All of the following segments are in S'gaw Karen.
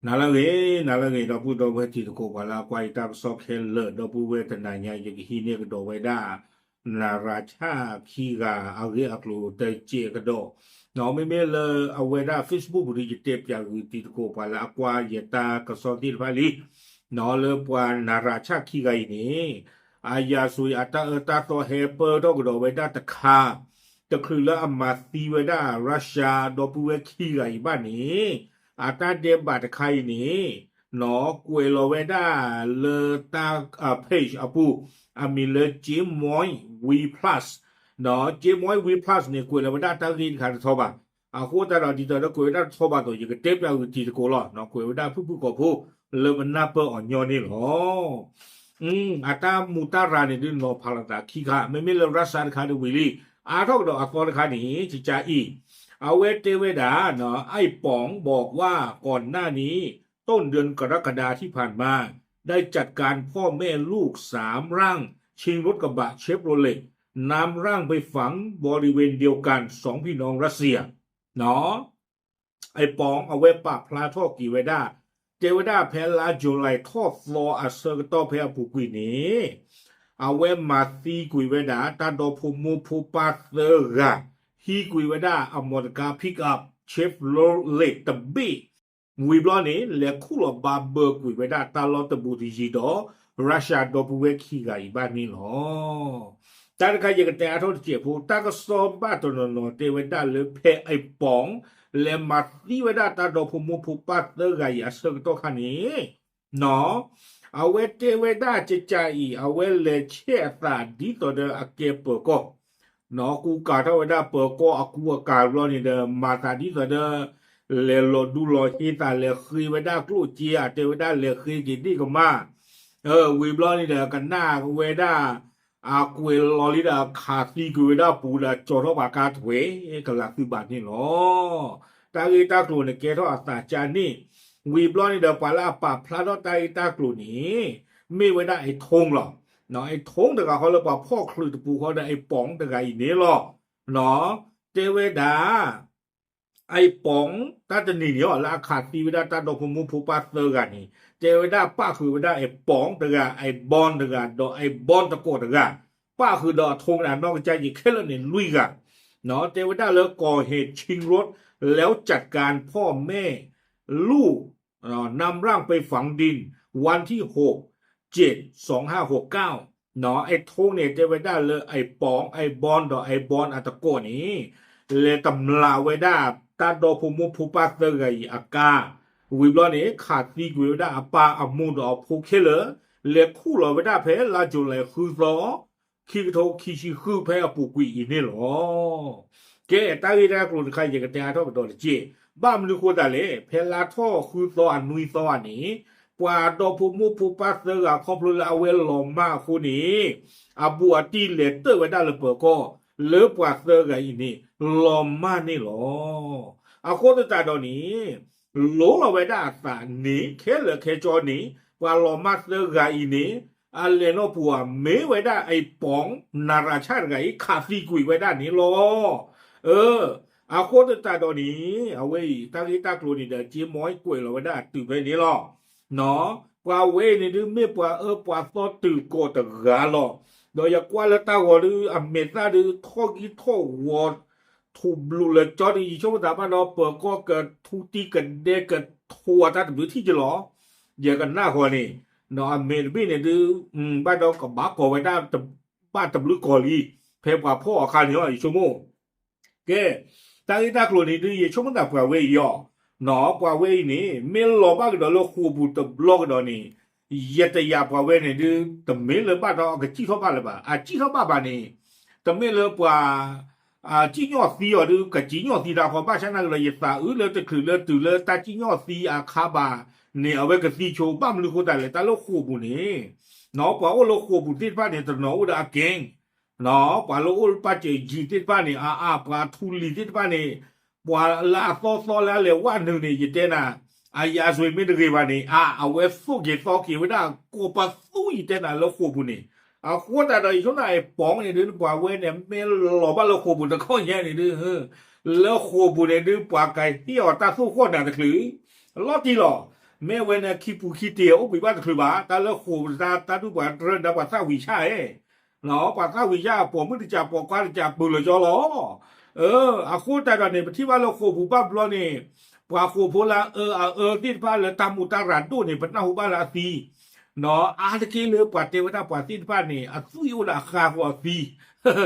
နၤလၢအဂ့ၤ, နၤလၢအဂ့ၤ ဒီပုၢ်ဒီဝဲၢ်တံၤသကိး ပှၤလၢအကွၢ်ယတၢ်ကစီၣ်ခဲလၢာ်, ဒီပုၢ်ဝဲၢ်တနၤညါ ယကဟံးန့ၢ်ကဒီးဝဲဒၣ် နရၤဆၣ်ခံဂၤအဂ့ၢ်အကျိၤတစဲးကဒီး, မ့မ့ၢ်လၢအဝဲဒၣ် Facebook ပူၤဒီး ယတဲပၠးဂုာ်တံၤသကိး ပှၤလၢအကွၢ်ယတၢ်ကစီၣ်သ့ၣ်တဖၣ်လံ, လၢပှၤနရၤဆၣ်ခံဂၤအံၤန့ၣ် အယၤစွ့ၤအတၢ်အၢတၢ်သီဟဲပၢၢ်ထီၣ်ကဒီးဝဲဒၣ်တခါ, တချုးလၢအမၤသံဝဲဒၣ် Russia ဒီပုၢ်ဝဲၢ်ခံဂၤအံၤဘၣ်န့ၣ်, အတၢ်ဒဲးဘးတခါအံၤန့ၣ် ကွဲးလီၤဝဲဒၣ်လၢတၢ် page အပူၤ, အမံၤလၢ Jamoy Wee Plus, Jamoy Wee Plus န့ၣ် ကွဲးလီၤဝဲဒၣ်တၢ်ဂ့ၢ်တခါတထီဘၣ်. အဃိသတးဒီး ဒ်သိးဒီးကွဲးဝဲဒၣ်တထီဘၣ်အသိး ယကတဲပၠးဂုာ်တံၤသကိးလီၤ. ကွဲးဝဲဒၣ်ဖုၣ်ဖုၣ်ကိာ်ဖိ လၢပနၢ်ပၢၢ်အီၤညီန့ၣ်လီၤ. အတၢ်မူးတၢ်ရၤန့ၣ်ဒုးနီၤဖးလိာ်သးခံခါ, မ့မ့ၢ်လၢ Russia တခါဒုးဝံၤလံ, အါထီၣ်ကဒီးအသီတခါန့ၣ် ကကါအံၤ, အဝဲတဲဝဲဒၣ် ไอ้ป๋องบอกว่าก่อนหน้านี้ ต้นเดือนกรกฎาที่ผ่านมา ได้จัดการพ่อแม่ลูกสามร่าง ชิงรถกระบะ Chevrolet นำร่างไปฝังบริเวณเดียวกัน สองพี่น้องรัสเซีย ไอ้ป๋อง အဝဲပာ်ဖျါထီၣ်က့ၤဝဲဒၣ်, တဲဝဲဒၣ်ဖဲလါ July ထီၣ်သီအဆၢကတီၢ်ဖဲအပူၤကွံာ်န့ၣ်, အဝဲမၤသံကွံာ်ဝဲဒၣ် တၢ်ဒီဖိမိၢ်ဖိပၢ်သၢဂၤ, ဟံးကွံာ်ဝဲဒၣ်အ motor car pickup Chevrolet တဘ့ၣ်, ဝံၤဘျီန့ၣ် လဲၤခူၣ်လီၤဘၣ်ဘၢကွံာ်ဝဲဒၣ်တၢ်လီၢ်တဘူးတယံၤဒီး Russia ဒီပုၢ်ဝဲၢ်ခံဂၤအံၤဘၣ်န့ၣ်လီၤ. တၢ်တခါယကတဲအါထီၣ်တစဲးဖိ, တၢ်ကစီၣ်ဘၣ်တနီၤနီၤတဲဝဲဒၣ်လၢဖဲ ไอ้ป๋อง လဲၤမၤသံဝဲဒၣ်တၢ်ဒီဖိမိၢ်ဖိပၢ်သၢဂၤအံၤအဆၢကတီၢ်ခါန့ၣ်, အဝဲတဲဝဲဒၣ်ကကါအံၤ အဝဲလဲၤဆဲးအသးဒ်သိးဒီးအကဲပၢၤကီၢ်, ကူကၤထီၣ်ဝဲဒၣ်ပၢၤကီၢ်အကူအကၤဘျီန့ၣ်ဒီး မၤသးဒ်သိးဒီး လဲၤလီၤဒူလီၤဟ့သး လဲၤဃ့ဝဲဒၣ်ကျိၣ်စ့ဧါ, တဲဝဲဒၣ်လဲၤဃ့က့ၤဒ့ၣ်ကမၢ်, ဝံၤဘျီန့ၣ်ဒီး ကနၣ်ဝဲဒၣ် အကွဲးလီၤလံဒီး ခးသံကွံာ်ဝဲဒၣ်ပူၤဒီး ကၠီထီၣ်ပှၤကါထွဲကလာ်သုဘၣ်န့ၣ်လီၤ. တၢ်ဂ့ၢ်တၢ်ကျိၤန့ၣ်ကဲထီၣ်အသးကါန့ၣ်, ဝံၤဘျီန့ၣ်ဒီး ပှၤလၢအပာ်ဖျါထီၣ်တၢ်ဂ့ၢ်တၢ်ကျိၤန့ၣ် မ့ၢ်ဝဲဒၣ် ไอ้โต้ง လီၤ. ไอ้โต้ง တဂၤဃီလၢပှၤဖီၣ်ချုးတပူၤဃီဒီး ไอ้ป๋อง တဂၤအံၤန့ၣ်လီၤ. တဲဝဲဒၣ် ไอ้ป๋อง တၢ်တနံၤန့ၣ်အီၤ လၢအခးသံဝဲဒၣ်တၢ်ဒီဖိမိၢ်ဖိပၢ်သၢဂၤန့ၣ် တဲဝဲဒၣ်ပၣ်ဃုာ်ဝဲဒၣ် ไอ้ป๋อง တဂၤ, ไอ้บอล တဂၤ, ဒီး ไอ้บอล တကိးတဂၤ, ပၣ်ဃုာ်ဒီးအ ไอ้โต้ง န့ၣ် အနီၢ်ကစၢ်ယံၤခဲလၢာ်န့ၣ်လွံၢ်ဂၤ, တဲဝဲဒၣ်လၢ ก่อเหตุชิงรถ แล้วจัดการพ่อแม่ลูก นำร่างไปฝังดิน วันที่หก เจ็ด สองห้าหกเก้า ไอ้โต้ง န့ၣ် တဲဝဲဒၣ်လၢ ไอ้ป๋อง ไอ้บอล ဒီး ไอ้บอล အတကိးန့ၣ် လဲၤတမျးဝဲဒၣ် တၢ်ဒီဖိမိၢ်ဖိပၢ်သၢဂၤအံၤအကါ, ဝံၤဘျီန့ၣ် ခးသံကွံာ်ဝဲဒၣ်အပၢ်အမိၢ်ဒီးအဖိခဲလၢာ်, လဲၤခူၣ်လီၤဝဲဒၣ်ဖဲလါ July ဃုသီ ခံကထိခံဆံဃု ဖဲအပူၤကွံာ်အံၤန့ၣ်လီၤ. ကဲ တၢ်ဂ့ၢ်တၢ်ကျိၤတခါ ယကတဲအါထီၣ်ကဒီးတက့ၢ်. ဘၣ်မနုၤဃိသတးလဲၣ်, ဖဲလါထီၣ်ဃုသီအနွံသီဧါန့ၣ် ပှၤဒီဖိမိၢ်ဖိပၢ်သၢဂၤ ခီဖျိလၢအဝဲလီၤမၢ်အဃိန့ၣ်, အဘူးအတံၢ်လဲၤတၢၣ်ဝဲဒၣ်လၢပၢၤကီၢ် လၢပှၤသၢဂၤအံၤန့ၣ် လီၤမၢ်န့ၣ်လီၤ. အဃိသတးဒီးန့ၣ် လိၤလီၤဝဲဒၣ်အသးန့ၣ် ခဲလၢာ်ခဲဆ့န့ၣ် ပှၤလီၤမၢ်သၢဂၤအံၤန့ၣ် အလဲၤနီၢ်ပူၤဧါ မ့ၢ်ဝဲဒၣ် ไอ้ป๋อง နၤရၣ်ဆၣ်တဂၤအံၤ ခးသံကွံာ်ဝဲဒၣ်န့ၣ်လီၤ. အဃိသတးဒီးန့ၣ် အဝဲအံၤ တၢ်ဂ့ၢ်တၢ်ကျိၤန့ၣ်ဒီး က့မီကွဲးလီၤဝဲဒၣ်အတုၤဖဲန့ၣ်လီၤ. ပှၤဝဲအံၤန့ၣ်ဒုး မ့ၢ်ပှၤအၢပှၤသီတုၤကိးတဂၤလီၤ. ဒီးယကွၢ်လၢတၢ်ဂီၤဒုး အမဲာ်သၣ်ဒုး ထီၣ်ဂံၢ်ထီၣ်ဝီ ထူးဘျုးလၢကၠီဒုး ယဆိကမိၣ်သးဘၣ်ဒီး ပၢၤကီၢ်ကထူတံၢ်ကဒဲ ကထိးအတၢ်တဘျုးထံၣ်ကလီၤ. ယကနၣ်ဃီန့ၣ် အမဲာ်တဘ့ၣ်န့ၣ်ဒုး ဘၣ်ဒီးကဘၣ်ကီၤဝဲဒၣ် ဘၣ်တဘျုးကီၤလံ ဖဲပှၤဖီၣ်အခါန့ၣ်လီၤ ယဆိကမိၣ် ကဲ တၢ်ဂ့ၢ်တၢ်ကျိၤန့ၣ်ဒုး ယဆိကမိၣ်သးပှၤဝဲအံၤအီၤ, ပှၤဝဲအံၤန့ၣ် မ့ၢ်လီၤဘၣ်ကဒီးလၢဃိာ်ပူၤတဘျီကဒီးန့ၣ် ယတယာ်ပှၤဝဲန့ၣ်ဒုး တမ့ၢ်လၢဘၣ်ဒီးအကစံၣ်ထီၣ်ဘၣ်လၢၤဘၣ်. အစံၣ်ထီၣ်ဘၣ်ဘၣ်န့ၣ် တမ့ၢ်လၢပှၤ စံၣ်ညီၣ်သံအီၤဒုး ကစံၣ်ညီၣ်သံတၢ်ဃီ ဘၣ်ဆၣ်နာ်ကဒီး ယသးအုးလၢတချုးလၢတုၤလၢတၢ်စံၣ်ညီၣ်သံအခါဘၣ်န့ၣ် အဝဲကသံဆိ ဘၣ်မနုၤဃိသတးလဲၣ် တၢ်လၢဃိာ်ပူၤန့ၣ် ပှၤအိၣ်လၢဃိာ်ပူၤသ့ၣ်တဖၣ်န့ၣ် တနီၤအိၣ်ဒီးအကဲ ပှၤလၢအိၣ်လၢပၢ်စၢၤယံၤသ့ၣ်တဖၣ်န့ၣ် အါအါ ပှၤထူလံၤသ့ၣ်တဖၣ်န့ၣ် ပှၤလၢအသီသီလၢအလဲၤဝဲနုာ်န့ၣ် ယတဲနၤ အယၤစွ့ၤမ့ၢ်တဂ့ၤဘၣ်န့ၣ် အါ အဝဲသိၣ်က့ၤသီက့ၤဝဲဒၣ်ကိးပသူယတဲနၤလၢဃိာ်ပူၤန့ၣ် အဃိသတးဒီး ယဆိကမိၣ် ไอ้ป๋อง န့ၣ်ဒုး ပှၤဝဲန့ၣ် မ့ၢ်လီၤဘၣ်လၢဃိာ်ပူၤတခီညါန့ၣ်ဒုး လၢဃိာ်ပူၤန့ၣ်ဒုး ပှၤကဟ့ၣ်အီၤတၢ်သိၣ်ဃီၣ်နၤတချုး လီၤတံၢ်လီၤ. မ့ၢ်ဝဲန့ၣ်ခံပူၤခံတ့ၢ်အိၣ်ဘှံးဘၣ်တချုးဘၣ်, တၢ်လၢဃိာ်ပတၢ် တၢ်ဒူၣ်ပှၤတြၢၤန့ၣ် ပှၤသၣ်ဝံၤဆၣ်ဧါ, ပှၤသၣ်ဝံၤဆၣ် ပိာ်မုၣ်တကးပိာ်ခွါတကးပၢၢ်လီၤကၠီလီၤ. အဃိသတးဒီးန့ၣ် ပထံၣ်ဘၣ်လၢဃိာ်ပူၤဘၣ်ဘျီန့ၣ် ပှၤဃိာ်ဖိလၢအအၢအအၢသ့ၣ်တဖၣ်လၢတၢ်မူးတၢ်ရၤဒိၣ်န့ၣ် ပနၢ်ဟူဘၣ်လၢအသံ အါတက့ၢ်လၢပှၤတဲဝဲဒၣ်ပှၤသ့ၣ်တဖၣ်န့ၣ် အသွံၣ်အိၣ်ဒီးအဃါဃီအသံ,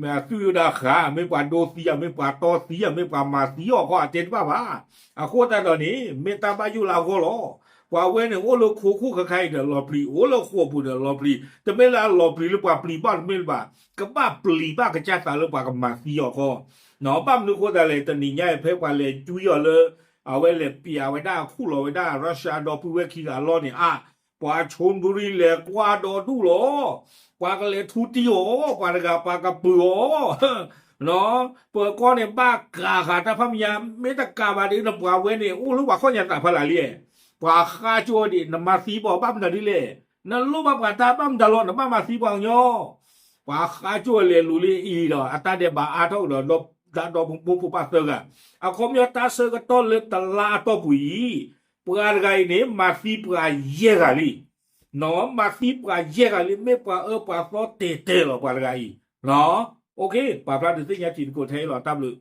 မ့ၢ်အသွံၣ်အိၣ်ဒီးအဃါ, မ့ၢ်ပှၤဒိသံဧါ, မ့ၢ်ပှၤတီသံဧါ, မ့ၢ်ပှၤမၤသံအီၤဃီ အတဲတဘၣ်ဘၣ်. အဃိသတးဒီးန့ၣ် မ့ၢ်တၢ်ဘၣ်ယိၣ်လၢအဂီၢ်လီၤ. ပှၤဝဲန့ၣ်အိၣ်လၢခိခိၣ်ခါခါအံၤဒီးလီၤပျံၤ, အိၣ်လၢဃိာ်ပူၤဒီးလီၤပျံၤ, တမ့ၢ်လၢအလီၤပျံၤလၢပှၤပျံၤဘၣ်တမ့ၢ်လၢၤဘၣ်, ကဘၣ်ပျံၤဘၣ်ကစၢ်သးလၢပှၤကမၤသံအီၤဃီ ဘၣ်မနုၤအဃိသတးလဲၣ်, တနံၤညါအံၤဖဲပှၤလဲၤကွံအီၤလၢ အဝဲလဲၤပျးဝဲဒၣ်ခူၣ်လီၤဝဲဒၣ် Russia ဒီပုၢ်ဝဲၢ်ခံဂၤအလီၢ်န့ၣ် အါ, ပှၤ Chonburi လဲၤကွၢ်ဒီဒူၣ်လီၤ. ပှၤကလဲၤထူတံၢ်အီၤ, ပှၤတဂၤပှၤကပၢၤအီၤ, ပၢၤကီၢ်န့ၣ် ဘၣ်ကးဃာ်တၢ်ဖးမံၤညါ, မ့ၢ်တကးဘၣ်ဒီး နပှၤဝဲန့ၣ် အိၣ်လၢပှၤခီၣ်ညါသးဖီလာ်လံ. ပှၤဃါကၠိဝဲဒၣ် နမၤသံပှၤဘၣ်မနုၤဒ်လဲၣ်, နလိၣ်ဘၣ်ပှၤတၢ်ဘၣ်မတၤလီၤ နဘၣ်မၤသံပှၤကညီ ပှၤဃါကၠိဝဲလဲၤလူၤလံအံၤဒီး အတၢ်ဒဲးဘးအါထီၣ်ကဒီး ဒီးဒီးမိၢ်ဖိပၢ်သၢဂၤ, အခီပညီတၢ်ဆၢကတီၢ်လၢတလါအတီၢ်ပူၤအံၤ, ပှၤတဂၤအံၤန့ၣ် မၤသံပှၤယဲၢ်ဂၤလံ. မၤသံပှၤယဲၢ်ဂၤလံ, မ့ၢ်ပှၤအၢပှၤသီတဲာ်တဲာ်လီၤ ပှၤတဂၤအံၤ. ပာ်ဖျါဒုးသ့ၣ်ညါတံၤသကိးထဲအံၤလီၤ. တၢ်ဘျုး